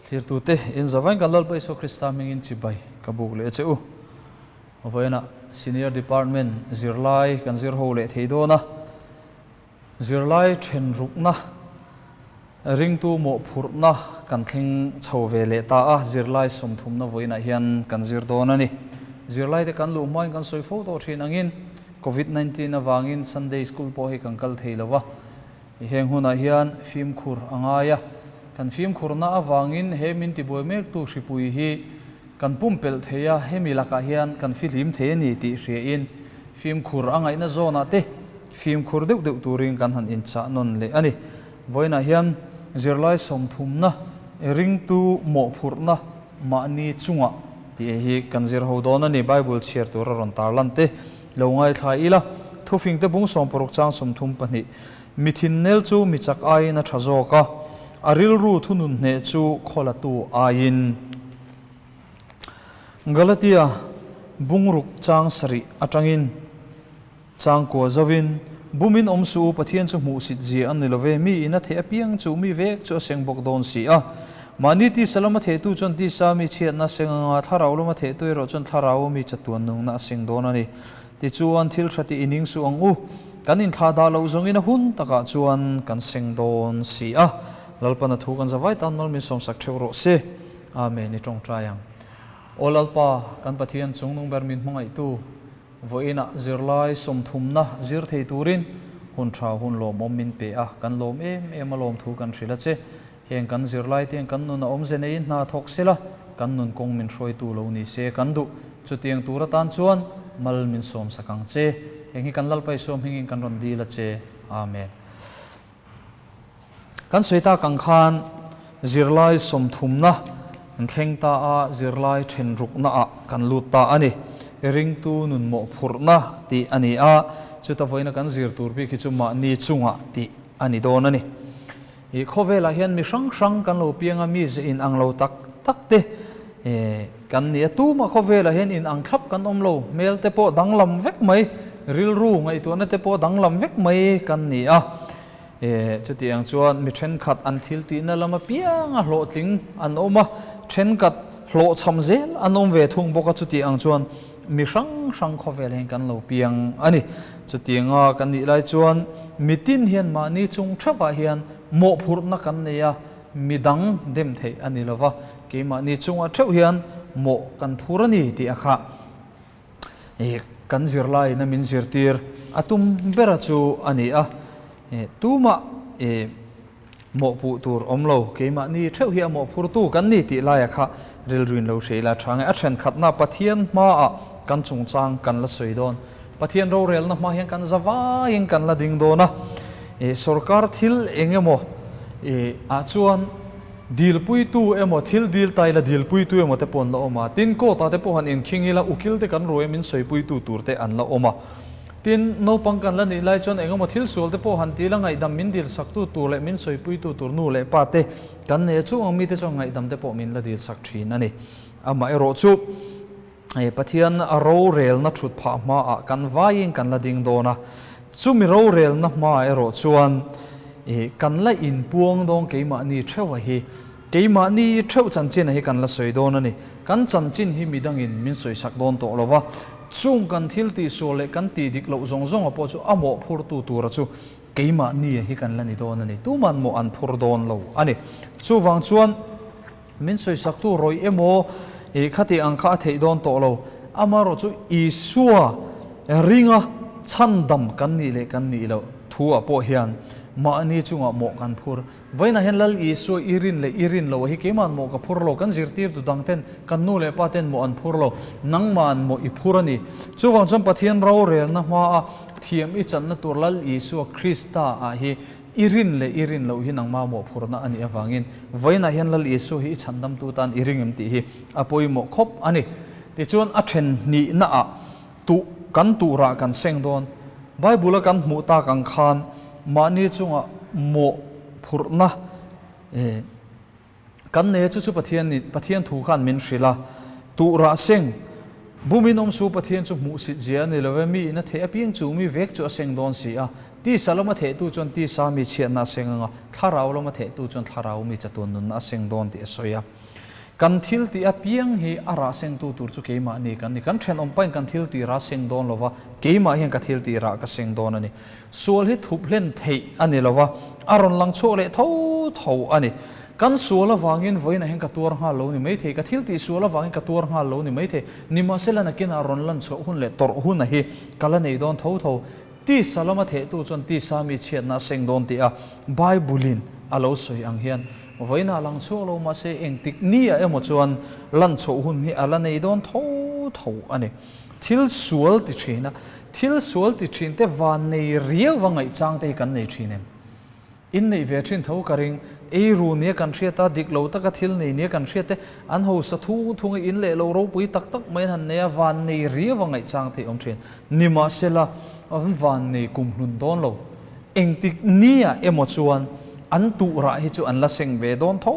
Thlirtute, in zavain kan Lalpa Isua Krista hmingin chibai ka buk leh che u. Vawiinah Senior Department zirlai kan zir ho leh thei dawn a, zirlai thenrukna, ringtu mawhphurhna kan thleng chho ve leh ta a, zirlai sawmthumna vawiinah hian kan zir dawn a ni. Zirlaite kan luh hmain kan sawi fo tawh thin angin Covid 19 avangin Sunday School pawh hi kan kal thei lo va, Heng hunah hian fimkhur a ngai a, kan fimkhurna avangin he min tibuai mektu hripui hi kan pumpelh thei a, hemi lakah hian kan fihlim thei a ni tih hriain fimkhur a ngaihna zawnah te fimkhur deuh deuh turin kan han inchah nawn leh a ni. Vawiinah hian zirlai sawmthumna, ringtu mawhphurhna mahni chungah tih hi kan zir ho dawn a ni. Bible chhiar tur a rawn tarlan te Lo ngaithla ila, thufingte bung 60 chang 32, Mi thinnel chu mi chak aiin a tha zawk a, a rilru thunun hneh chu khawlatu aiin. Galatia bungruk chang sarih atangin chang kua zovin, Bumin awm suh u, Pathian chu hmuhsit zia an ni love, mi in a theh apiang chu mi vek chu a seng bawk dawn si a. Mahni tisa lama thehtu chuan tisa mi chhiatna a seng anga, thlarau lama thehtu erawh chuan thlarau mi chatuan nungna a seng dawn a ni. Tichuan, thil tha tih i ning suh ang u. Kan inthlah dah loh zawngin a hun takah chuan kan seng dawn si a. Lalpana thu kan zavai tan mal min sawmsak theuh rawh se. Amen i tawngtai ang. Aw Lalpa, kan Pathian chungnung ber min hmangaihtu, Vawiinah zirlai sawmthumna zir thei turin hun tha hun lawmawm min pe a, kan lawm em em a lawmthu kan hrilh a che. Heng kan zirlai te hian kan nun a awmze neiin hna thawk sela, kan nun kawng min hruaitu lo ni se kan duh. Chutiang tur atan chuan mal min sawmsak ang che. Heng hi kan Lalpa Isua hmingin kan rawn dil a che. Amen. Kan sawi tak ang khan zirlai sawmthumna an thleng ta a, zirlai thenrukna ah kan lut ta a ni. Ringtu nun mawhphurhna tih a ni a, chuta vawiina kan zir tur bik hi chu mahni chungah tih a ni dawn a ni. I khawvelah hian mi hrang hrang kan lo piang a, mi ze in ang lo tak tak te kan ni a, tumah khawvelah hian in ang thlap kan awm lo, hmel te pawh danglam vek mai, rilru ngaihtuahna te pawh danglam vek mai kan ni a. Chutiang chuan mi thenkhat an thil tihna lam apianga hlawhtling an awm a, thenkhat hlawhchham zel an awm ve thung bawk a, chutiang chuan mi hrang hrang khawvel hian kan lo piang a ni. Chutianga kan nih lai chuan mitin hian mahni chung theuhah hian mawhphurhna kan nei a, midang dem theih a ni lova, keimahni chungah theuh hian mawh kan phur a ni tih a kha kan zirlaiin a min zirtir a tum bera chu a ni a. Tumah mawhpuh tur awm lo, keimahni theuh hi a mawhphurtu kan ni tih laia kha rilruin lo hria ila tha nge. A thenkhatna Pathian hmaah kan chungchang kan la sawi dawn. Pathian rorelna hma hian kan za vaiin kan la ding dawn a. Sorkar thil eng emaw ah chuan dilpuitu emaw thil dil ta ila dilpuitu emaw te pawh an la awm a. Tin, court ah te pawh han inkhing ila ukil te kan ruai a min sawipuitu tur te an la awm a. Tin, naupang kan la nih lai chuan eng emaw thil sual te pawh han ti ila ngaihdam min dil saktu tur leh min sawipuitu tur nu leh pa te kan nei a, chung ang mite chuan ngaihdam te pawh min la dil sak thin a ni. Amaherawh chu Pathian rorelna thut phah hmaah kan vaiin kan la ding dawn a, chumi rorelna hmaah erawh chuan kan la inpuang dawn keimahni theuha hi, keimahni theuh chanchin hi kan la sawi dawn a ni. Kan chanchin hi midangin min sawisak dawn tawh lo va, chung kan thil tihsual leh kan tih dik loh zawng zawnga pawh chu a mawhphurtu tura chu keimahni hi kan la ni dawn a ni. Tuman mawh an phur dawn lo a ni. Chuvang chuan min sawisaktu rawih emaw i khati ang kha a theih dawn tawh lo. Amaherawh chu Isua ringa chhandam kan nih leh kan nih loh thu-ah pawh hian mahni chungah mawh kan phur. Vawiinah hian Lal Isua i rin leh i rin loh hi keima'n mawh ka phur lo, kan zirtirtu dang ten, kan nu leh pa ten mawh an phur lo, nangma'n mawh i phur a ni. Chuvang chuan Pathian rorelna hmaa thiam i channa tur Lal Isua Krista ah hi i rin leh i rin loh hi nangma mawh phurna a nih avangin vawiinah hian Lal Isua hi i chhandamtu tan i ring em tih hi a pawimawh khawp a ni. Tichuan a then hnihna ah tuh kan turah kan seng dawn. Bible a kan hmuh tak ang khan mahni chungah mawh phurhna kan nei a, chu chu Pathian ni Pathian thu khan min hrilh a, tuhrah seng bumin awm su Pathian chu hmuhsit zia a ni lo e, mi in a theih apiang chu mi vek chu a seng dawn si a. Tisa lama thehtu chuan tisa mi chhiatna a seng ang a, thlarau lama thehtu chuan thlarau mi chatuan nunna a seng dawn tih a sawi a. Kan thil tih apiang hi a rah sengtu tur chu keimahni kan ni. Kan thenawm pahin kan thil tih rah seng dawn lo va, keimah hian ka thil tih rah ka seng dawn a ni. Sual hi thup hlen theih a ni lo va, a rawn lang chhuak leh tho tho a ni. Kan sual avangin vawiinah hian ka tuar nghal lo ni maithei, ka thil tih sual avangin ka tuar nghal lo ni maithei. Nimahsela nakinah rawn lan chhuah hun leh tawrh huna hi ka la nei dawn tho tho. Tisa lama thehtu chuan tisa mi chhiatna a seng dawn tih a Bible-in a lo sawi ang hian vawiinah lang chhuak lo mahse engtik nia emaw chuan lan chhoh hun hi a la nei dawn tho tho a ni. Thil sual ti thin a, thil sual ti thin te van nei riau va ngaihchang te hi kan nei thin em? In neih ve thin tho ka ring. Ei ru nia kan hriat a, dik lo taka thil nei nia kan hriat te, an hausa thung thung a, in leh lo ropui tak tak mai an han nei a, van nei riau a ngaihchang theih awm thin. Nimahsela, an van nei kum hlun dawn lo. Engtik nia emaw chuan an tuh rah hi chu an la seng ve dawn tho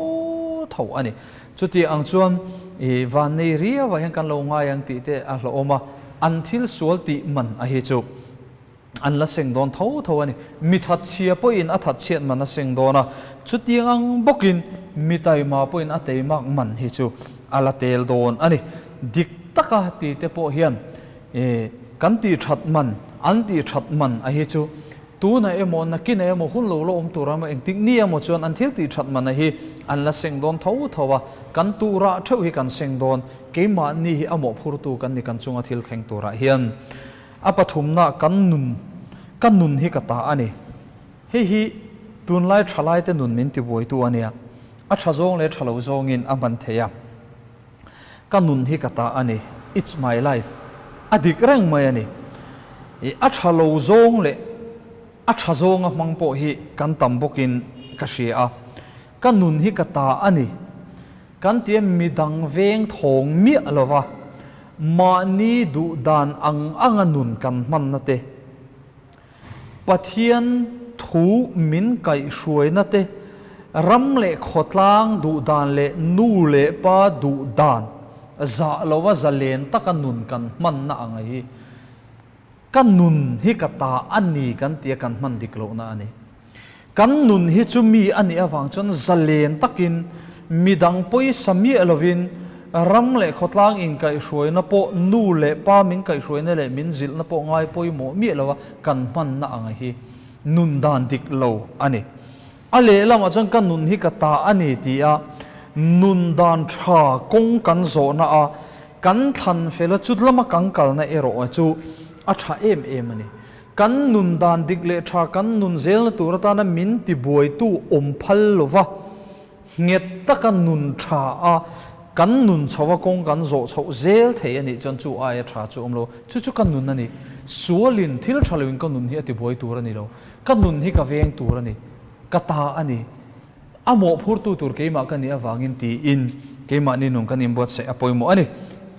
tho a ni. Chuti ang chuan i van nei riau ah hian kan lo ngai ang tih te a hlauhawm a, an thil sual tih man a hi chu. An la seng dawn tho tho a ni. Mi thatchhia pawhin a thatchhiat man a seng dawn a, chutiang ang bawkin mi taima pawhin a teimak man hi chu a la tel dawn a ni. Dik taka ti te pawh hian kan tih that man, an tih that man a hi chu tunah emaw nakinah emaw hun lo la awm tur emaw engtik ni emaw chuan an thil tih that man a hi an la seng dawn tho tho a, kan tuhrah theuh hi kan seng dawn, keimahni hi a mawhphurtu kan ni kan chunga thil thleng turah hian. A pathumna kan nun, ka nun hi ka ta a ni. Hei hi tunlai thalaite nun min tibuaitu a nia. A tha zawng leh tha lo zawngin a hman thei a. Ka nun hi ka ta a ni, it's my life. A dik reng mai a ni. A tha lo zawng leh a tha zawnga hmang pawh hi kan tam bawkin ka hria a. Ka nun hi ka ta a ni. Kan ti a midang veng thawng miah lova mahni duh dan ang anga nun kan hmanna te, Pathian thu min kaihhruaina te, ram leh khawtlang duh dan leh nu leh pa duh dan zah lova zalen taka nun kan hmanna ang hi Ka nun hi ka ta a ni kan tia kan hman dik lohna a ni. Kan nun hi chu mi a nih avang chuan zalen takin midang pawisa miah lovin ram leh khawtlang inkaihhruaina pawh nu leh pa min kaihhruaina leh min zilhna pawh ngai pawimawh miah lova kan hmanna ang hi nun dan dik lo a ni. A lehlamah chuan ka nun hi ka ta a ni tia nun dan tha kawng kan zawhna a Kan thlan fel a chut lama kan kalna erawh chu a tha em em a ni. Kan nun dan dik leh tha kan nun zelna tur atana min tibuaitu awm phal lova nghet taka nun tha a kan nun chho a kawng kan zawh chhoh zel thei a nih chuan chu aia tha chu awm lo. Chu chu ka nun a ni. Sualin thil tha loin ka nun hi a tibuai tur a ni lo. Ka nun hi ka veng tur a ni. Ka ta a ni. A mawhphurtu tur keimah ka nih avangin tiin keimahni nun kan inbuatsaih a pawimawh a ni.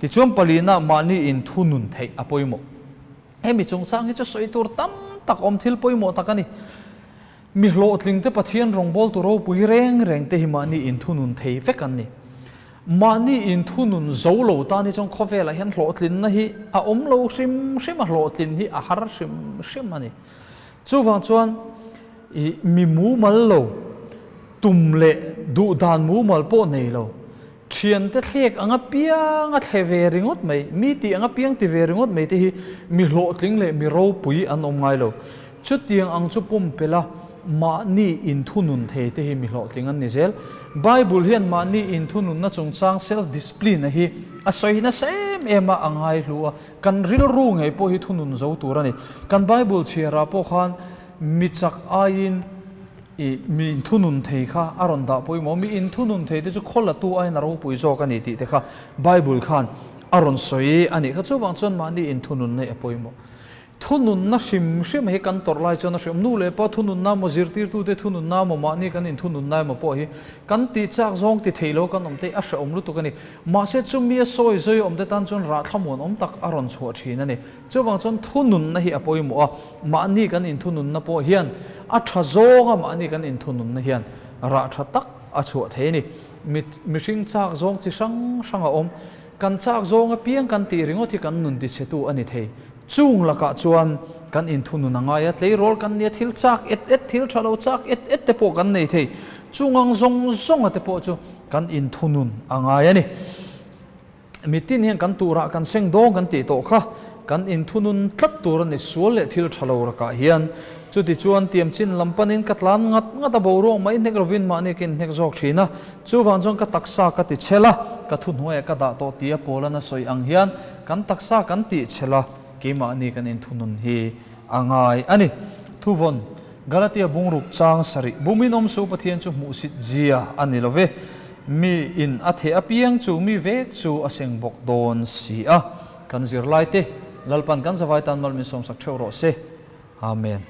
Tichuan palina mahni inthunun theih a pawimawh. Hemi chungchang hi chu sawi tur tam tak awm thil pawimawh tak a ni. Mi hlawhtlingte Pathian rawngbawltu ropui reng reng te hi mahni inthunun thei vek an ni. Mahni inthunun zo lo tan hi chuan khawvelah hian hlawhtlinna hi a awm lo hrim hrim a, hlawhtlin hi a har hrim hrim a ni. Chuvang chuan i mi mumal lo, tum leh duh dan mumal pawh nei lo, thiante thlek anga piang a thle ve ringawt mai, mi tih anga piang ti ve ringawt mai te hi mi hlawhtling leh mi ropui an awm ngai lo. Chutiang ang chu pumpelh a mahni inthunun thei te hi mi hlawhtling an ni zel. Bible hian mahni inthununna chungchang self-discipline a hi a sawi nasa em em a, a ngaihlu a. Kan rilru ngei pawh hi thunun zo tur a ni. Kan Bible chhiarah pawh khan mi chak aiin i mi inthunun thei kha a rawn dah pawimawh. Mi inthunun thei te chu khaw latu aiin a ropui zawk a ni tih te kha Bible khan a rawn sawi a nih kha. Chuvang chuan mahni inthunun hi a pawimawh. Thununna hrim hrim hi kan tawrh lai chuan a hriawm. Nu leh pa thununna emaw, zirtirtute thununna emaw, mahni kan inthununna emaw pawh hi kan tih chak zawng ti thei lo kan awm te hi a hrehawm lutuk a ni. Mahse chumi a sawi zawi awm te tan chuan rah thlamuan awm tak a rawn chhuah thin a ni. Chuvang chuan thununna hi a pawimawh a, mahni kan inthununna pawh hian a tha zawnga mahni kan inthununna hian rah tha tak a chhuah thei a ni. Mihring chak zawng chi hrang hrang a awm. Kan chak zawng apiang kan tih ringawt hi kan nun tichhetu a ni thei. Chung lakah chuan kan inthunun a ngai a, tleirawl kan nia thil chak et et, thil tha lo chak et et te pawh kan nei thei. Chung ang zawng zawnga te pawh chu kan inthunun a ngai a ni. Mitin hian kan turah kan seng dawng kan tih tawh kha kan inthunun tlat tur a ni sual leh thil tha lo rakah hian. Chutichuan tiamchin lam panin ka tlan ngat ngat a boruak mai hnek lovin mahni ka inhnek zawk thin a. Chuvang chuan ka taksa ka ti chhel a, ka thuhnuaiah ka dah tawh tia Paula'n a sawi ang hian kan taksa kan tih chhel a, keimahni kan inthunun hi a ngai a ni. Thuvawn, Galatia bungruk chang sarih bumin awm su Pathian chu hmuhsit zia a ni lo ve. Mi in a theh apiang chu mi vek chu a seng bawk dawn si a. Kan zirlaite Lalpan kan zavai tan mal min sawmsak theuh rawh se. Amen.